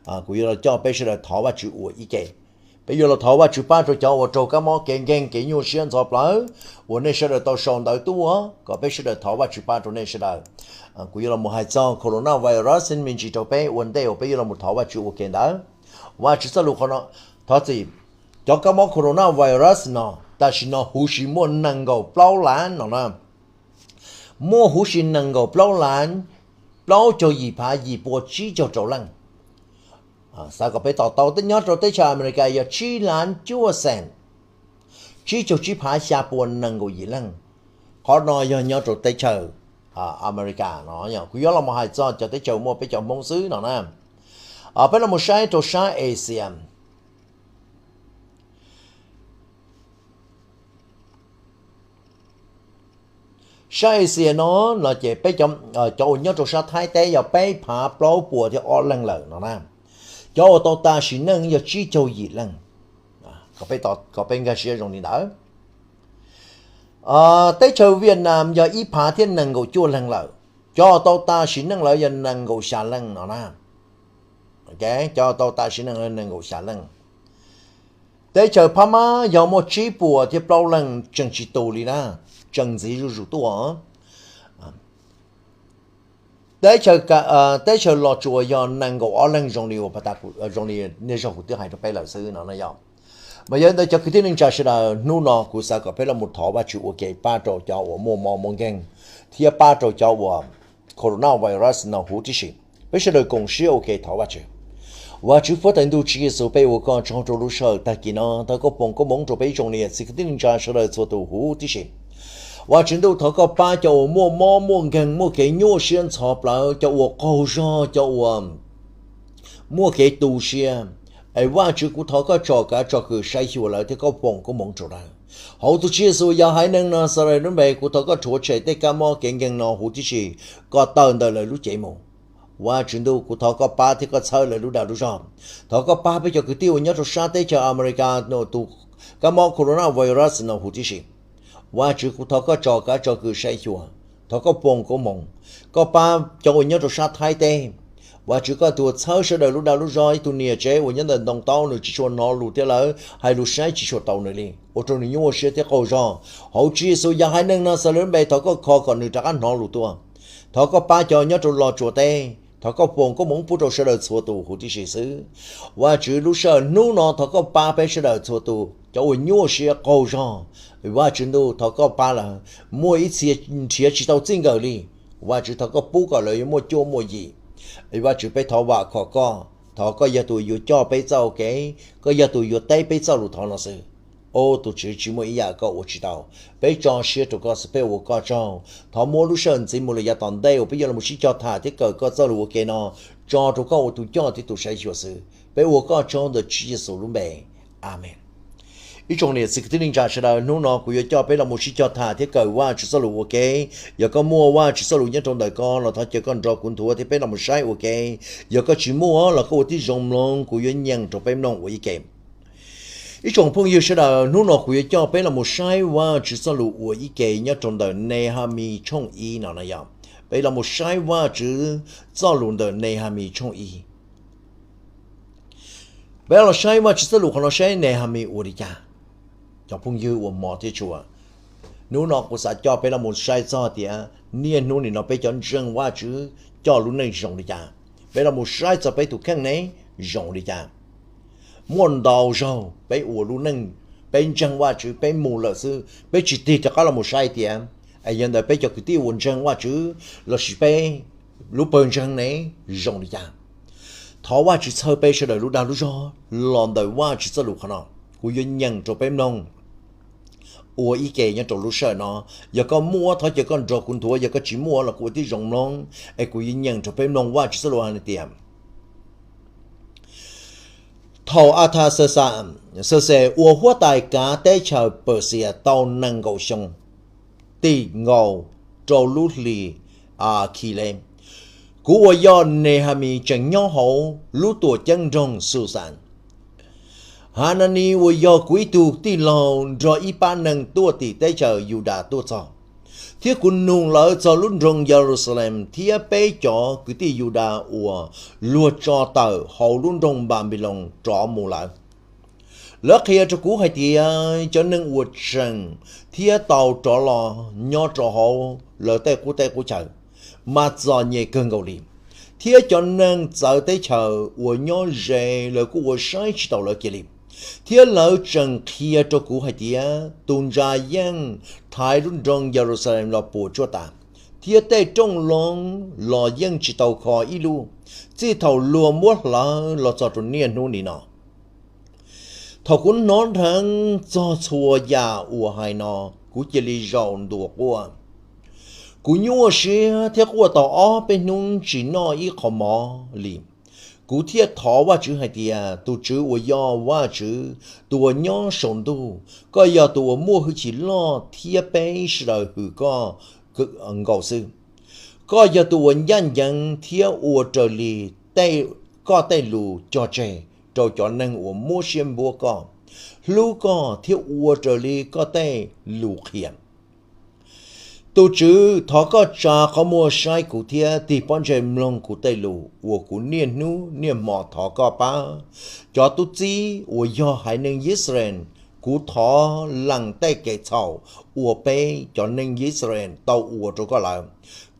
Kuv yuav los coj peb sawv daws thov Vajtswv ua ib ke. Peb yuav los thov Vajtswv pab rau cov uas raug kab mob kev nkeeg kev nyuaj siab ntxhov plawv uas nej sawv daws tau sau ntawv tuaj, kom peb sawv daws thov Vajtswv pab rau nej sawv daws. Kuv yuav los mus hais txog coronavirus me ntsis rau peb ua ntej uas peb yuav los mus thov Vajtswv ua ke ntawd. Vajtswv txoj lus qhov no, thov txim, cov kab mob coronavirus no tam sim no huv si muaj nees nkaum plaub lav no na. Muaj huv si nees nkaum plaub lav plaub caug yim phav yim pua tsib caug rau leej. Xav kom peb to taub, nyob rau teb chaws Amelikas yog tsib lav cuaj xees tsib caug tsib phav xya pua nees nkaum yim leej. Qhov no yog nyob rau teb chaws Amelikas no. Kuv yuav los mus hais txog cov teb chaws muaj peb cov Hmoob xwb no na. Peb los mus saib rau sab Asia. Sab Asia no, no ces peb, cov uas nyob rau sab Thaib teb yog peb phav plaub pua thiab ob leeg lawm no na. Cov uas tau tas sim neej yog tsib caug yim leej. Kom peb nkag siab zoo li ntawd. Teb chaws Vietnam yog ib phav thiab nees nkaum cuaj leeg lawm. Cov uas tau tas sim neej lawm yog nees nkaum xya leej no na. Cov uas tau tas sim neej lawm nees nkaum xya leej. Teb chaws Phab Mab yog muaj tsib puas thiab plaub leeg tseem tsis tu li na, tseem ntxiv zuj zus tuaj. Teb chaws Los Tsuas yog nees nkaum ob leeg zoo li, zoo li niaj zaus kuv twb hais rau peb lawm xwb no yog. Mas yog li ntawd cov kwv tij neej tsa sawv daws, hnub no kuv xav kom peb los mus thov Vajtswv ua ke pab rau cov uas muaj mob muaj nkeeg thiab pab rau cov uas coronavirus no huv tib si. Peb sawv daws koom siab ua ke thov Vajtswv. Vajtswv Huab Tais Ntuj Tswv Yexus, peb ua koj tsaug rau lub sij hawm tag kis no, thov koj foom koob hmoov rau peb ib tsoom niam txiv kwv tij neej tsa sawv daws txhua tus huv tib si. Vajtswv Ntuj, thov koj pab cov uas muaj mob muaj nkeeg muaj kev nyuaj siab ntxhov plawv, cov uas qaug zog, cov uas muaj kev tu siab. Es Vajtswv, kuv thov koj tsom kav tsom kwm saib xyuas lawv thiab koj foom koob hmoov rau lawv. Hauv tus Tswv Yexus yog haiv neeg Naxales lub npe, kuv thov koj rhuav tshem tej kab mob kev nkeeg no huv tib si kom tawm ntawm lawv lub cev mus. Vajtswv Ntuj, kuv thov koj pab thiab koj txhawb lawv lub dag lub zog. Thov koj pab peb cov kwv tij uas nyob rau sab teb chaws Amelikas tus kab mob coronavirus no huv tib si. Vajtswv, kuv thov koj tsom kav tsom kwm saib xyuas, thov koj foom koob hmoov, koj pab cov uas nyob rau sab Thaib teb. Vajtswv, koj tus uas txhawb sawv daws lub dag lub zog, ib tug niam tsev uas nyob ntawm ntoo taub nws tsis tshua hnov lus thiab lawv hais lus saib tsis tshua tau nws li, ua rau nws nyuaj siab thiab qaug zog. Hauv Tswv Yexus yog haiv neeg Naxales lub npe, thov koj kho kom nws rov qab hnov lus tuaj. Thov koj pab cov nyob rau Los Tsuas teb, thov koj foom koob hmoov pub rau sawv daws txhua tus huv tib si xwb. Vajtswv, lub sij hawm hnub no thov koj pab peb sawv daws txhua tus, cov uas nyuaj siab qaug zog. Vajtswv Ntuj, thov koj pab lawv, muaj ib txhia nrhiav tsis tau txij nkawm li. Vajtswv, thov koj pub kom lawv yuav muaj cuab muaj yim. Vajtswv, peb thov vam khom koj, thov koj yog tus yuav coj peb txoj kev, koj yog tus yuav teb peb txoj lus thov no xwb. Au tus Tswv, tsis muaj ib yam koj ua tsis tau. Peb tso siab rau koj xwb, peb ua koj tsaug. Thov muab lub sij hawm ntxiv mus lawm yav tom ntej uas peb yuav los sib cog tham thiab kawm koj txoj lus ua ke no tso rau koj ua tus coj thiab tus saib xyuas xwb. Peb ua koj tsaug ntawm Tswv Yexus lub npe. Amees. Ib tsoom niam txiv kwv tij neej tsa sawv daws, hnub no kuv yuav coj peb los mus sib cog tham thiab kawm Vajtswv txoj lus ua ke. Yog koj muaj Vajtswv txoj lus nyob rau ntawm koj los thov cia koj nrog kuv nthuav thiab peb los mus saib ua ke. Yog koj tsis muaj los koj ua tib zoo mloog, kuv yuav nyeem rau peb mloog ua ib ke. Ib tsoom phooj ywg sawv daws, hnub no kuv yuav coj peb los mus saib Vajtswv txoj lus ua ib ke nyob rau ntawm Nehamis tshooj ib no na yom. Peb los mus saib Vajtswv txoj lus ntawm Nehamis tshooj ib. Peb los saib Vajtswv txoj lus qhov no saib Nehamis ua li cas. Cov phooj ywg uas hmov thiab tshua, hnub no kuv xav coj peb los mus saib txog tias niaj hnub nim no peb cov ntseeg Vajtswv coj lub neej zoo li cas. Peb los mus saib txog peb tus kheej ne zoo li cas. Muaj ntau zaug peb ua lub neej, peb ntseeg Vajtswv peb mus lawm xwb, peb tsis tig rov qab los mus saib tias, es yog ntawd peb cov kwv tij uas ntseeg Vajtswv lossis peb lub pawg ntseeg ne zoo li cas. Thov Vajtswv txhawb peb sawv daws lub dag lub zog los ntawm Vajtswv txoj lus qhov no. Kuv yuav nyeem rau peb mloog ua ib ke nyob rau lub sij hawm no. Yog koj muaj thov cia koj nrog kuv nthuav, yog koj tsis muaj los kuv ua tib zoo mloog, es kuv yuav nyeem rau peb mloog Vajtswv txoj lus hais tias, thaum Athas Xaxes ua huab tais kav teb chaws Pawxias tau nees nkaum xyoo, tim nkaus rau lub hli Khile, kuv uas yog Nehamis tseem nyob hauv lub tuam ceeb nroog Xuxas. Hananis uas yog kuv ib tug tij laug nrog ib pab neeg tuaj tim teb chaws Yudas tuaj txog. Thiab kuv nug lawv txog lub nroog Yeluxalees thiab peb cov kwv tij Yudas uas luag tso tawm hauv lub nroog Npanpiloos rov mus lawm. Lawv qhia rau kuv hais tias cov neeg uas tseem thiab tau rov los nyob rau hauv lawv tej qub teb qub chaw mas txom nyem kawg nkaus li, thiab cov neeg txawv teb chaws uas nyob ze lawv kuj ua saib tsis taus lawv kiag li. Thiab lawv tseem qhia rau kuv hais tias tus ntsa yeej thaiv lub nroog Yeluxalees los puas tsuaj tas, thiab tej rooj loo los yeej tsis tau kho ib lub, txij thaum luag muab hlawv los txog rau niaj hnub nim no. Thaum kuv hnov dheev txog txhua yam uas hais no, kuv cia li zaum ntua quaj. Kuv nyuaj siab thiab quaj tau ob peb hnub tsis noj ib qho mov li. Kuv thiaj thov Vajtswv hais tias, tus Tswv uas yog Vajtswv tus uas nyob saum ntuj, koj yog tus uas muaj hwj chim loj thiab peb sawv daws hwm koj nkaus xwb. Koj yog tus uas ncaj ncees thiab ua raws li koj tej lus cog tseg rau cov neeg uas muab siab npuab koj, hlub koj thiab ua raws li koj tej lus qhia. Tus Tswv, thov koj tsa qhov muag saib kuv thiab tig pob ntseg mloog kuv tej lus uas kuv niaj hnub niaj hmo thov koj pab cov tub txib uas yog haiv neeg Yixalayees. Kuv thov lees tej kev txhaum uas peb cov neeg Yixalayees tau ua rau koj lawm.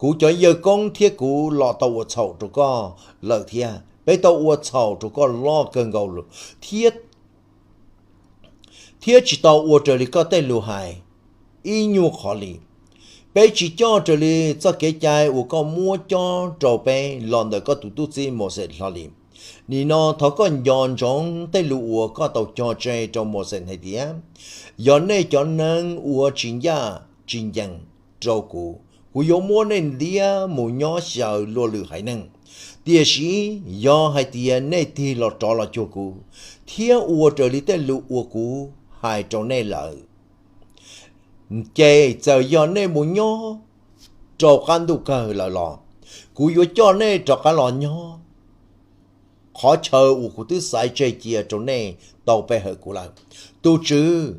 Kuv cov yawg koob thiab kuv los tau ua txhaum rau koj lawm thiab. Peb tau ua txhaum rau koj loj kawg nkaus thiab thiab tsis tau ua raws li koj tej lus hais ib nyuag qhov li. Peb tsis coj raws li txoj kev cai uas koj muab cob rau peb los ntawm koj tus tub txib Mauxes hlo li. Nim no thov koj nco ntsoov tej lus uas koj tau cog tseg rau Mauxes hais tias, yog nej cov neeg uas tsis ncaj tsis ncees rau kuv, kuv yuav muab nej ntiab mus nyob xyaw luag lwm haiv neeg. Tiam sis yog hais tias nej tig los rov los cuag kuv, thiab ua raws li tej lus uas kuv hais rau nej lawm, ces txawm yog nej mus nyob rau qab ntuj kawg lawm los, kuv yuav coj nej rov qab los nyob qhov chaw uas kuv twb xaiv tseg cia rau nej tau pe hawm kuv lawm. Tus Tswv,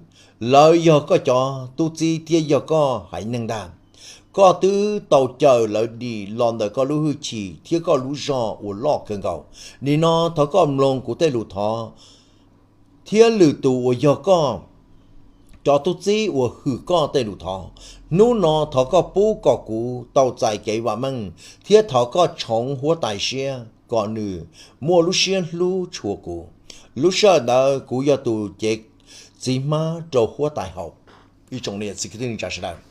lawv yog koj cov tub txib thiab yog koj haiv neeg ntag. Koj twb tau cawm lawv dim los ntawm koj lub hwj chim thiab koj lub zog uas loj kawg nkaus. Nim no thov koj mloog kuv tej lus thov thiab lwm tus uas yog koj cov tub txib uas hwm koj tej lus thov. Hnub no thov koj pub kom kuv tau txais kev vam meej, thiab thov koj tshoov huab tais siab kom nws muaj lub siab hlub tshua kuv. Lub sij hawm ntawd kuv yog tus cev txiv hmab rau huab tais haus. Ib tsoom niam txiv kwv tij neej tsa sawv daws,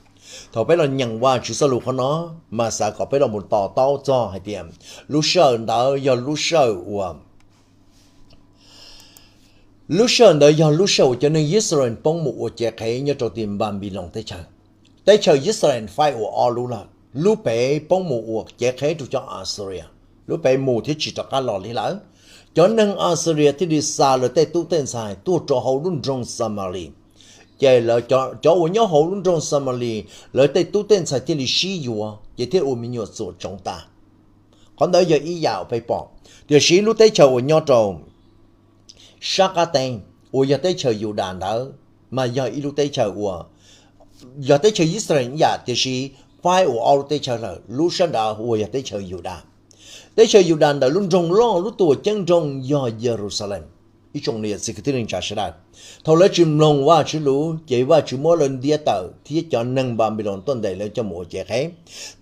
thaum peb los nyeem Vajtswv txoj lus qhov no, mas xav kom peb los mus to taub txog hais tias lub sij hawm ntawd yog lub sij hawm uas lub sij hawm ntawd yog lub sij hawm uas cov neeg Yixalayees poob mus ua cev qhev nyob rau tim Npanpiloos teb chaws. Teb chaws Yixalayees faib ua ob lub lawm, lub pem poob mus ua cev qhev rau cov Asxuria, lub pem mus thiab tsis rov qab los li lawm. Cov neeg Asxuria thiaj li xa lawv tej tub tej ntxhais tuaj rau hauv lub nroog Xamalis. Ces cov uas nyob hauv lub nroog Xamalis, lawv tej tub tej ntxhais thiaj li sib yuav ces thiaj ua me nyuam txuam tsoov tas. Qhov ntawd yog ib yam uas peb pom. Tiam sis lub teb chaws uas nyob rau sab qab teb uas yog teb chaws Yudas ntawd, mas yog ib lub teb chaws uas yog teb chaws Yixalayees ib yam, tiam sis faib ua ob lub teb chaws lawm, lub sab nrad uas yog teb chaws Yudas. Teb chaws Yudas ntawd lub nroog loj lub tuam ceeb nroog yog Yeluxalees. Ib tsoom niam txiv kwv tij neej tsa sawv daws, thaum lawv tsis mloog Vajtswv lus ces Vajtswv muab lawv ntiab tawm thiab cov neeg Npanpiloos tuaj ntes lawv coj mus ua cev qhev.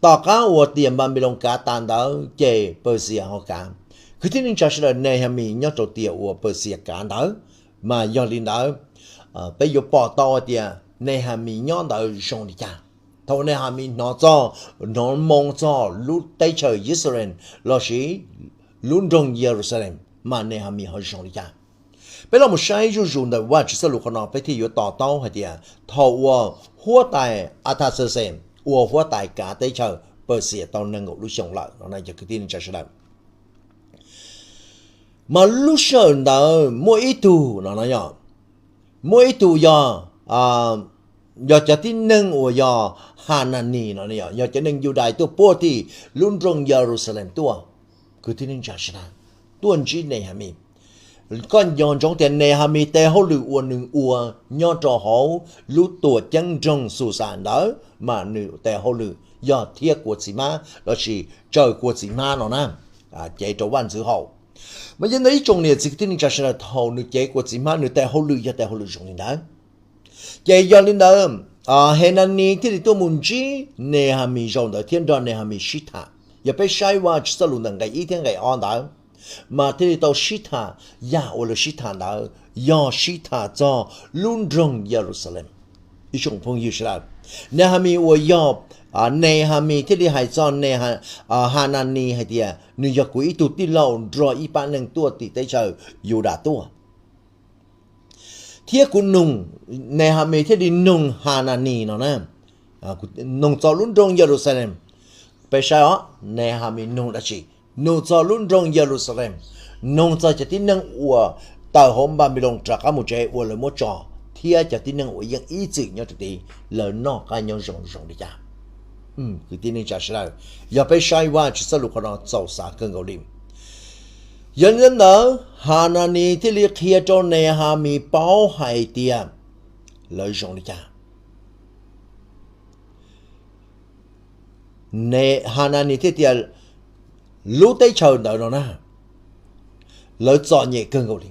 Tom qab uas tiam Npanpiloos kav tas ntawd ces Pawxias ho kav. Kwv tij neej tsa sawv daws, Nehamis nyob rau tiam uas Pawxias kav ntawd, mas yog li ntawd peb yuav pom tau hais tias Nehamis nyob ntawd zoo li cas. Thaum Nehamis hnov txog, hnov moo txog lub teb chaws Yixalayees lossis lub nroog Yeluxalees, mas Nehamis ho zoo li cas? Peb los mus saib zuj zus ntawm Vajtswv txoj lus qhov no peb thiaj yuav to taub hais tias thaum uas huab tais Ataxaxes ua huab tais kav teb chaws Pawxias tau nees nkaum lub xyoo lawm no, cov kwv tij neej tsa sawv daws, mas lub sij hawm ntawd muaj ib tug no no yog, muaj ib tug yog, yog cov tib neeg uas yog Hananis no, yog cov neeg Yudais tuaj puag tim lub nroog Yeluxalees tuaj. Kwv tij neej tsa sawv daws, tuaj ntsib Nehamis. Koj nco ntsoov tias Nehamis tes hauj lwm uas nws ua nyob rau hauv lub tuam ceeb nroog Xuxas ntawd mas nws tes hauj lwm yog thiab kua txiv hmab lossis tsaws kua txiv hmab no na, cev rau vaj ntxwv haus. Mas yog ntawd ib tsoom niam txiv kwv tij neej tsa sawv daws, thaum nws cev kua txiv hmab nws tes hauj lwm yog tes hauj lwm zoo li ntawd. Ces yog li ntawd, Henanis thiaj li tuaj mus ntsib Nehamis zaum ntawd thiab nrog Nehamis sib tham. Yog peb saib Vajtswv txoj lus ntawm nqe ib thiab nqe ob ntawd, mas thiaj li tau sib tham yam uas lawv sib tham ntawd yog sib tham txog lub nroog Yeluxalees. Ib tsoom phooj ywg sawv daws, Nehamis uas yog, Nehamis thiaj li hais txog Neha, Hananis hais tias nws yog kuv ib tug tij laug nrog ib pab neeg tuaj tim teb chaws Yudas tuaj. Thiab kuv noog, Nehamis thiaj li noog Hananis no na, noog txog lub nroog Yeluxalees. Peb saib os, Nehamis noog dab tsi? Noog txog lub nroog Yeluxalees, noog txog cov tib neeg uas tawm hauv Npanpiloos rov qab mus tsev uas lawv muab tso, thiab cov tib neeg uas yeej ib txwm nyob rau tid lawv noj qab nyob zoo zoo li cas. Kwv tij neej tsa sawv daws, yog peb saib Vajtswv txoj lus qhov no txaus xav kawg nkaus li. Yog li ntawd, Hananis thiaj li qhia rau Nehamis paub hais tias lawv zoo li cas. Hananis thiaj tias lub teb chaws ntawd no na, lawv txom nyem kawg nkaus li.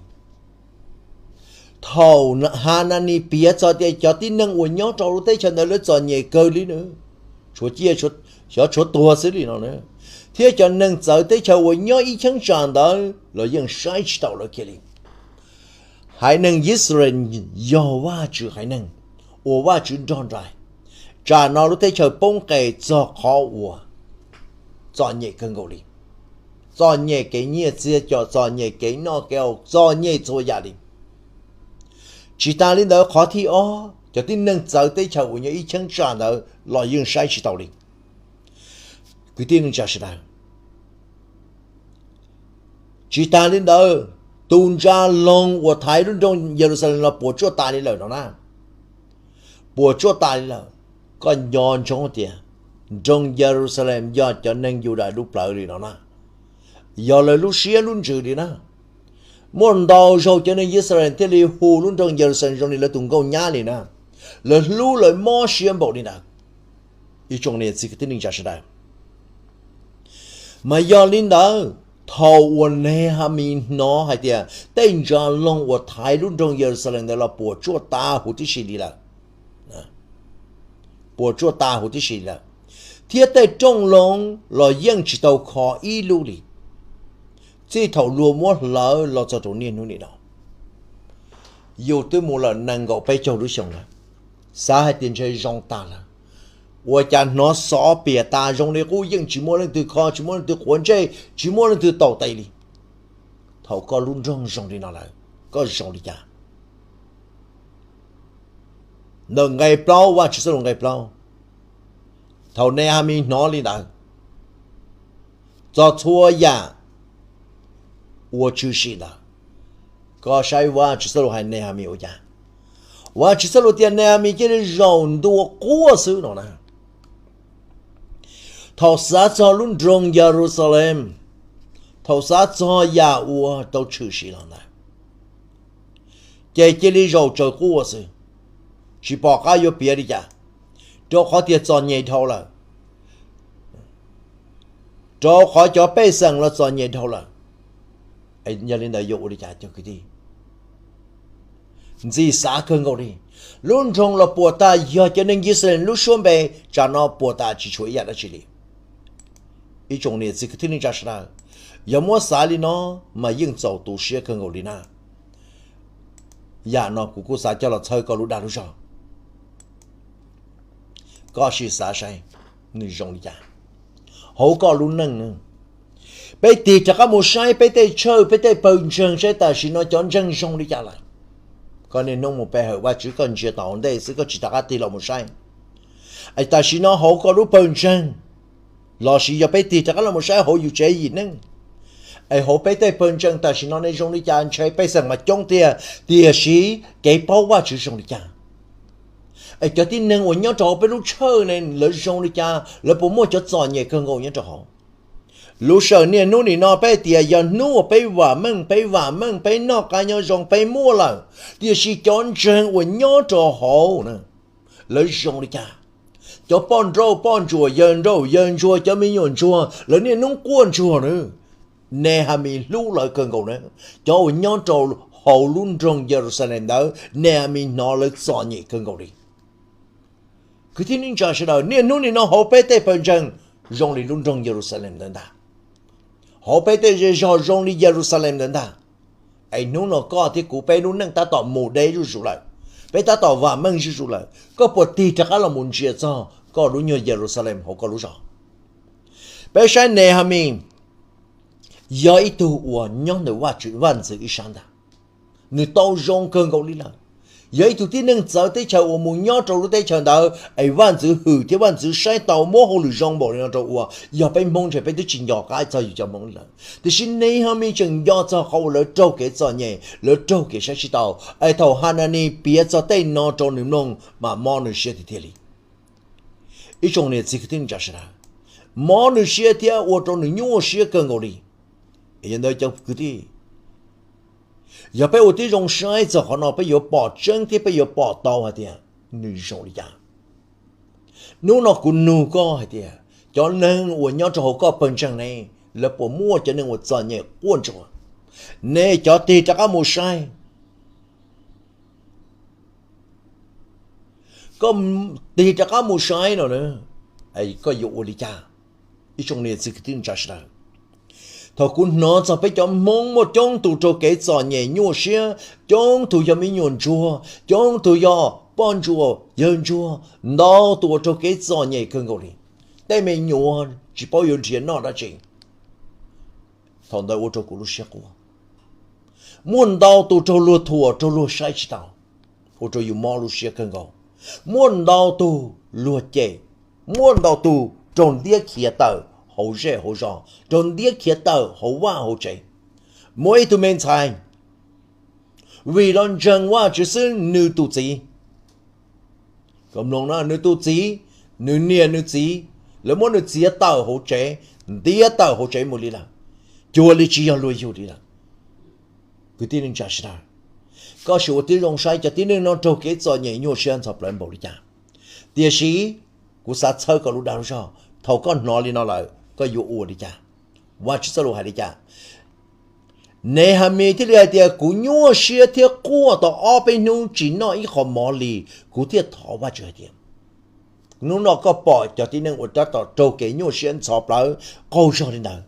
Thaum Hananis piav txog tias cov tib neeg uas nyob rau lub teb chaws ntawd lawv txom nyem kawg li na, tshuav ciaj, xyov tshuav tuag xwb li no, thiab cov neeg txawv teb chaws uas nyob ib cheeb tsam ntawd los yeej saib tsis taus lawv kiag li. Haiv neeg Yixalayees yog Vajtswv haiv neeg uas Vajtswv nrog nraim. Tsam no lub teb chaws poob qes txog qhov uas txom nyem kawg nkaus li, txom nyem kev nyiaj txiag coj, txom nyem kev noj kev haus, txom nyem txhua yam li. Tsis tas li ntawd, qhov thib ob, cov tib neeg txawv teb chaws uas nyob ib cheeb tsam ntawd los yeej saib tsis taus li. Kwv tij neej tsa sawv daws, tsis tas li ntawd, tus ntsa loog uas thaiv lub nroog Yeluxalees los puas tsuaj tas li lawm no na. Puas tsuaj tas li lawm. Koj nco ntsoov tias nroog Yeluxalees yog cov neeg Yudas lub plawv li no na, yog lawv lub siab lub ntsws li na. Muaj ntau zaug cov neeg Yixalayees thiaj li hu lub nroog Yeluxalees zoo li lawv tus nkauj nyab li na, lawv hlub lawv mob siab npaum li ntawd. Ib tsoom niam txiv kwv tij neej tsa sawv daws, mas yog li ntawd, thaum uas Nehamis hnov hais tias tej ntsa loog uas thaiv lub nroog Yeluxalees ntawd los puas tsuaj tas huv tib si li lawm, puas tsuaj tas huv tib si li lawm, thiab tej rooj loog los yeej tsis tau kho ib lub li, txij thaum luag muab hlawv los txog rau niaj hnub nim no. Yus twb mus lawm nees nkaum peb caug lub xyoo lawm, xav hais tias ntshe zoo tas lawm, ua cas hnov xov piam tas zoo li qub, yeej tsis muaj leej twg kho, tsis muaj leej twg quav ntsej, tsis muaj leej twg tau tes li. Thaum koj lub nroog zoo li no lawm, koj zoo li cas? Ntawm nqe plaub, Vajtswv txoj lus nqe plaub, thaum Nehamis hnov li ntawd, txog txhua yam uas tshwm sim ntawd, koj saib Vajtswv txoj lus hais Nehamis ua cas? Vajtswv txoj lus tias Nehamis cia li zaum ntua quaj xwb no na. Thaum xav txog lub nroog Yeluxalees, thaum xav txog yam uas tau tshwm sim los ntawd, ces cia li zaum tsaws quaj xwb, tsis pom qab yuav piav li cas, rau qhov tias txom nyem dhau lawm, rau qhov cov pej xeem los txom nyem dhau lawm. Yog li ntawd yuav ua li cas cov kwv tij? Ntxim xav kawg nkaus li. Lub nroog los puas tas, yog cov neeg Yixalayees lub suab npe, tsam no puas tas tsis tshuav ib yam dab tsi li. Ib tsoom niam txiv kwv tij neej tsa sawv daws, yog muab xav li no mas yeej txaus tu siab kawg nkaus li na. Yam no kuv kuj xav coj los txhawb koj lub dag lub zog, koj sim xav saib nws zoo li cas hauv koj lub neej. Peb tig rov qab mus saib peb tej tshawj peb tej pawg ntseeg saib tam sim no cov ntseeg zoo li cas lawm. Koj niaj hnub mus pe hawm Vajtswv, koj ntsia tom hauv ntej xwb, koj tsis rov qab tig los mus saib. Es tam sim no hauv koj lub pawg ntseeg, lossis yog peb tig rov qab los mus saib hauv yus tsev yim neej, es hauv peb tej pawg ntseeg tam sim no ne zoo li cas? Ntshe pej xeem mas coob tiag, tiam sis kev paub Vajtswv zoo li cas? Es cov tib neeg uas nyob rau hauv peb lub tshawj ne lawv zoo li cas? Lawv puas muaj cov txom nyem kawg nkaus nyob rau hauv? Lub sij hawm niaj hnub nim no peb tias yog hnub uas peb vam meej, peb vam meej, peb noj qab nyob zoo, peb muaj lawm, tiam sis cov ntseeg uas nyob rau hauv na, lawv zoo li cas? Cov poj nrauj poj ntsuam, yawg nrauj yawg ntsuag, cov me nyuam ntsuag, lawv niaj hnub quaj ntsuag na. Nehamis hlub lawv kawg nkaus na. Cov uas nyob rau hauv lub nroog Yeluxalees ntawd, Nehamis hnov lawv txom nyem kawg nkaus li. Kwv tij neej tsa sawv daws, niaj hnub nim no hauv peb tej pawg ntseeg zoo li lub nroog Yeluxalees ntawd ntag. Hauv peb tej zej zog zoo li Yeluxalees ntawd ntag. Es hnub no koj thiab kuv peb lub neej tab tom mus deb zuj zus lawm, peb tab tom vam meej zuj zus lawm, koj puas tig rov qab los mus ntsia txog koj lub nyuag Yeluxalees hauv koj lub zos? Peb saib Nehamis yog ib tug uas nyob ntawm Vajtswv, vaj ntxwv ib sab ntag. Nws tau zoo kawg nkaus li lawm. Yog ib tug tib neeg txawv teb chaws uas mus nyob rau lub teb chaws ntawd es vaj ntxwv hwm thiab vaj ntxwv saib tau, muab hauj lwm zoo npaum li no rau ua, yog peb Hmoob ntshe peb twb tsis nco qab txog yus cov Hmoob li lawm. Tiam sis Nehamis tseem nco txog qhov uas lawv raug kev txom nyem, lawv raug kev saib tsis taus, es thaum Hananis piav txog tej no rau nws mloog mas mob nws siab tiag tiag li. Ib tsoom niam txiv kwv tij neej tsa sawv daws, mob nws siab thiab ua rau nws nyuaj siab kawg nkaus li. Yog ntawd cov kwv tij, yog peb ua tib zoo saib txog qhov no peb yuav pom tseeb thiab peb yuav pom tau hais tias nws zoo li cas. Hnub no kuv nug koj hais tias cov neeg uas nyob rau hauv koj pawg ntseeg ne, lawv puas muaj cov neeg uas txom nyem quaj ntsuag? Nej cov tig rov qab mus saib, koj tig rov qab mus saib no na, koj yuav ua li cas? Ib tsoom niam txiv kwv tij neej tsa sawv daws, thaum kuv hnov txog peb cov Hmoob muaj coob tus raug kev txom nyem nyuaj siab, coob tus yog me nyuam ntsuag, coob tus yog poj ntsuam yawg ntsuag, ntau tus uas raug kev txom nyem kawg nkaus li. Tej me nyuam tsis paub yuav nrhiav noj dab tsi, thaum ntawd ua rau kuv lub siab quaj. Muaj ntau tus raug luag thuam, raug luag saib tsis taus, ua rau yus mob lub siab kawg nkaus. Muaj ntau tus luag cem, muaj ntau tus raug ntiab khiav tawm hauv zej hauv zos, raug ntiab khiav tawm hauv vaj hauv tsev. Muaj ib tug me ntxhais, vim los ntseeg Vajtswv xwb nws tus txiv, koj mloog no, nws tus txiv, nws niam nws txiv, lawv muab nws txiav tawm hauv tsev, ntiab tawm hauv tsev mus li lawm, cuag li tsis yog luag yug li lawm. Kwv tij neej tsa sawv daws, koj sim ua tib zoo saib cov tib neeg no raug kev txom nyem nyuaj siab ntxhov plawv npaum li cas. Tiam sis kuv xav txhawb koj lub dag lub zog, thaum koj hnov li no lawm koj yuav ua li cas? Vajtswv txoj lus hais li cas? Nehamis thiaj li hais tias, kuv nyuaj siab thiab quaj tau ob peb hnub tsis noj ib qho mov li, kuv thiaj thov Vajtswv hais tias, hnub no koj pom cov tib neeg uas tab tom raug kev nyuaj siab ntxhov plawv qaug zog li ntawd,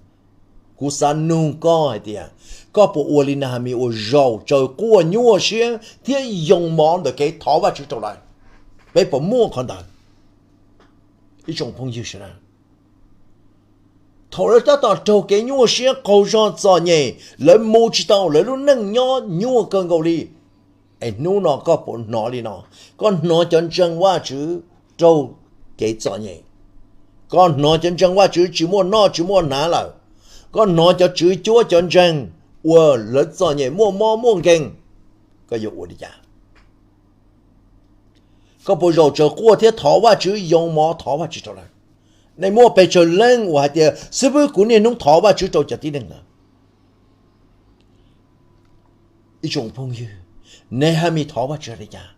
kuv xav nug koj hais tias, koj puas ua li Nehamis uas zaum tsaws quaj nyuaj siab thiab yoo mov ntawm kev thov Vajtswv rau lawv? Peb puas muaj qhov ntawd? Ib tsoom phooj ywg sawv daws, thaum lawv tab tom raug kev nyuaj siab qaug zog txom nyem, lawv mus tsis tau, lawv lub neej nyob nyuaj kawg nkaus li, es hnub no koj puas hnov li no? Koj hnov cov ntseeg Vajtswv raug kev txom nyem, koj hnov cov ntseeg Vajtswv tsis muaj noj tsis muaj hnav lawm, koj hnov cov tswv cuab cov ntseeg uas lawv txom nyem muaj mob muaj nkeeg, koj yuav ua li cas? Koj puas zaum tsaws quaj thiab thov Vajtswv, yoo mov thov Vajtswv rau lawv? Nej muaj pes tsawg leej uas hais tias, xib fwb, kuv niaj hnub thov Vajtswv rau cov tib neeg ntawd. Ib tsoom phooj ywg, Nehamis thov Vajtswv li cas?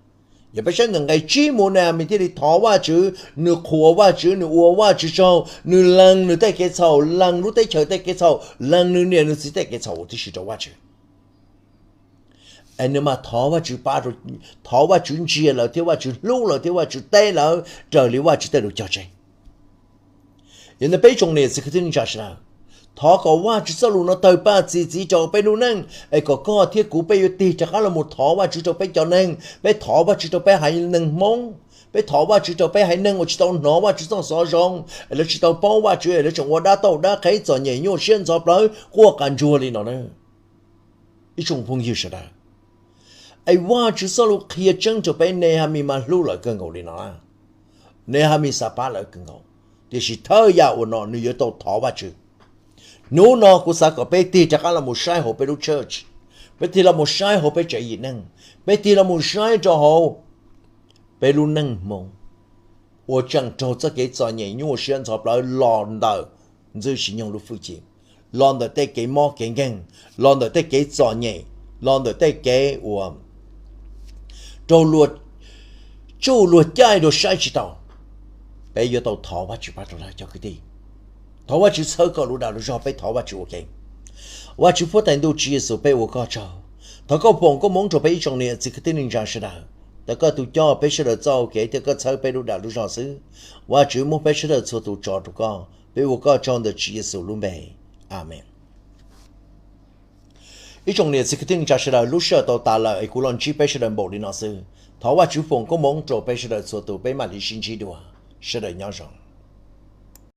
Yog peb saib ntawm nqe tsib mus, Nehamis thiaj li thov Vajtswv, nws qhuas Vajtswv, nws ua Vajtswv tsaug, nws lees nws tej kev txhaum, lees lub teb chaws tej kev txhaum, lees nws niam nws txiv tej kev txhaum ua tib si rau Vajtswv. Es nws mas thov Vajtswv pab, thov Vajtswv ntsia lawv thiab Vajtswv hlub lawv thiab Vajtswv teb lawv raws li Vajtswv tej lus cog tseg. Yog ntawd peb tsoom niam txiv kwv tij neej tsa sawv daws, thov kom Vajtswv txoj lus no tawg paj txi txiv rau peb lub neej, es kom koj thiab kuv peb yuav tig rov qab los mus thov Vajtswv rau peb cov neeg, peb thov Vajtswv rau peb haiv neeg Hmoob, peb thov Vajtswv rau peb haiv neeg uas tsis tau hnov Vajtswv txoj xov zoo, es lawv tsis tau paub Vajtswv, es lawv tseem ua dab tauj dab qheb txom nyem nyuaj siab ntxhov plawv quaj qas ntsuag li no na. Ib tsoom phooj ywg sawv daws, es Vajtswv txoj lus qhia tseeb rau peb, Nehamis mas hlub lawv kawg nkaus li no. Nehamis xav pab lawv kawg nkaus, tiam sis thawj yam uas no nws yuav tau thov Vajtswv. Hnub no kuv xav kom peb tig rov qab los mus saib hauv peb lub church, peb tig los mus saib hauv peb tsev yim neeg, peb tig los mus saib rau hauv peb lub neej Hmoob uas tseem raug txoj kev txom nyem nyuaj siab ntxhov plawv los ntawm Ntxwj Sis Nyoog lub hwj chim, los ntawm tej kev mob kev nkeeg, los ntawm tej kev txom nyem, los ntawm tej kev uas raug luag tsuj luag caij dua saib tsis taus, peb yuav tau thov Vajtswv pab rau lawv cov kwv tij. Thov Vajtswv txhawb koj lub dag lub zog, peb thov Vajtswv ua ke. Vajtswv Huab Tais Ntuj, Tswv Yexus, peb ua koj tsaug. Thov koj foom koob hmoov rau peb ib tsoom niam txiv kwv tij neej tsa sawv daws. Thov koj tus coj peb sawv daws txoj hau kev thiab koj txhawb peb lub dag lub zog xwb. Vajtswv, muab peb sawv daws txhua tus tso rau koj, peb ua koj tsaug ntawm Tswv Yexus lub npe. Amees. Ib tsoom niam txiv kwv tij neej tsa sawv daws, lub sij hawm tau tas lawm es kuv los ntsib peb sawv daws npaum li no xwb. Thov Vajtswv foom koob hmoov rau peb sawv daws txhua tus, peb mam li sib ntsib dua. Sawv daws nyob zoo.